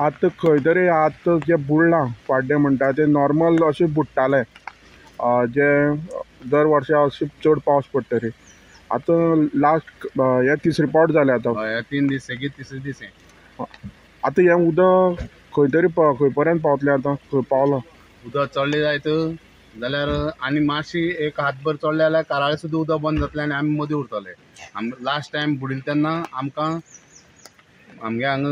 आतां खंय तरी आतां जें बुडलां पाड्डें म्हणटा तें नॉर्मल अशें बुडटालें, जे दर वर्सा अशें चड पावस पडटरी. आतां लास्ट हे तिसरे पावट जालें आतां. हय, 3 दीस सेगीत तिसरे दीस हें. आतां हें उदक खंय तरी खंय पर्यंत पावतलें आतां, खंय पावलां? उदक चडलें जायत जाल्यार आनी मातशी एक हातभर चडलें जाल्यार काराळे सुद्दां उदक बंद जातलें आनी आमी मदीं उरतले. आमी लास्ट टायम बुडिल्ले तेन्ना आमकां आमगे हांगा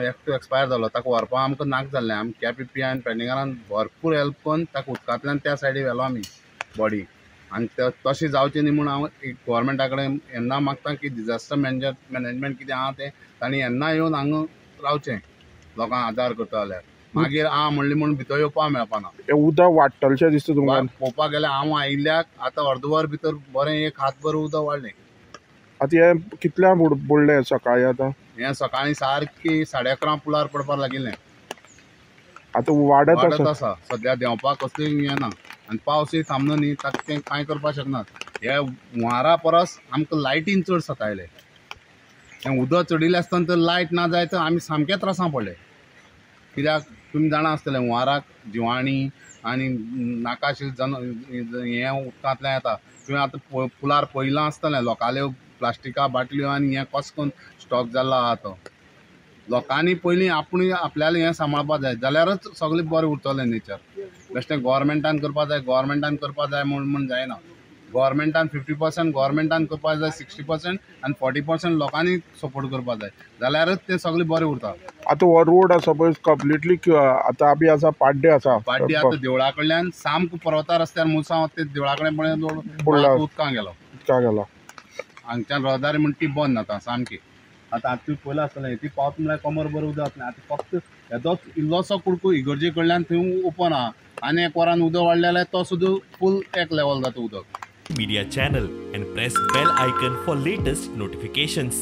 एकटो एक्सपायर जालो, ताका व्हरपाक आमकां नाका जाल्लें. आमी केपें आनी पेडणेकारान भरपूर हेल्प करून ताका उदकांतल्यान त्या सायडी व्हेलो आमी बॉडी. आनी तशें जावचें न्ही म्हूण हांव गोवोरमेंटा कडेन येन्ना मागता की डिजास्टर मॅनेजमेंट कितें आहा तें तांणी येन्ना येवन हांगा रावचें, लोकांक आदार करता जाल्यार. मागीर आं म्हणलें म्हूण भितर येवपाक मेळपाना. उदक वाडटलेशें दिसता तुमकां? पळोवपाक गेल्यार हांव आयिल्ल्याक आतां अर्द वर भितर बरें एक हातभर उदक वाडलें. आतां हें कितल्यांक बुडलें सकाळीं? आतां हें सकाळीं सारकी 11:30 पुलार पडपाक लागिल्लें. आतां वाडत आसा सद्या, देंवपाक कसलीय हें ना आनी पावसूय थांबना न्ही, ताका तें कांय करपाक शकनात. हे हुंवारा परस आमकां लायटीन चड सतायलें. हें उदक चडिल्लें आसतना तर लायट ना जायत तर आमी सामके त्रासां पडले. कित्याक तुमी जाणा आसतलें हुंवाराक जिवाणी आनी नाकाशी जन हें उदकांतल्यान येता. तुवें आतां पुलार पळयलां आसतलें लोकांल्यो प्लास्टिका बाटल्यो आनी हें कसो करून स्टॉक जाल्लो आहा तो. लोकांनी पयलीं आपूण आपल्यालें हें सांबाळपाक जाय, जाल्यारच सगळें बरें उरतलें नेचर. बेश्टें गोवोरमेंटान करपाक जाय, गोवोरमेंटान करपाक जाय म्हूण जायना. गोवोरमेंटान 50% गोवोरमेंटान करपाक जाय, 60% आनी 40% लोकांनी सपोर्ट करपाक जाय, जाल्यारच तें सगळें बरें उरता. आतां हो रोड आसा पळय कंप्लिटली आतां आमी आसा पाड्डें आसा, पाड्डें आतां देवळा कडल्यान सामको पर्वता रस्त्यार मुसांव ते देवळा कडेन पळय उदकां गेलो, उदकां गेलो. हांगच्यान रहदारी म्हण ती बंद आतां सामकी. आतां आतां तुवें पळयलां आसतलें ती पावत म्हणल्यार कमर बरें उदक जातलें. आतां फक्त येदोच इल्लोसो कुडको इगर्जे कडल्यान थंय ओपन आहा आनी एक वरान उदक वाडलें जाल्यार तो सुद्दां फूल एक लेवल जाता उदक. Media channel and press bell icon for latest notifications.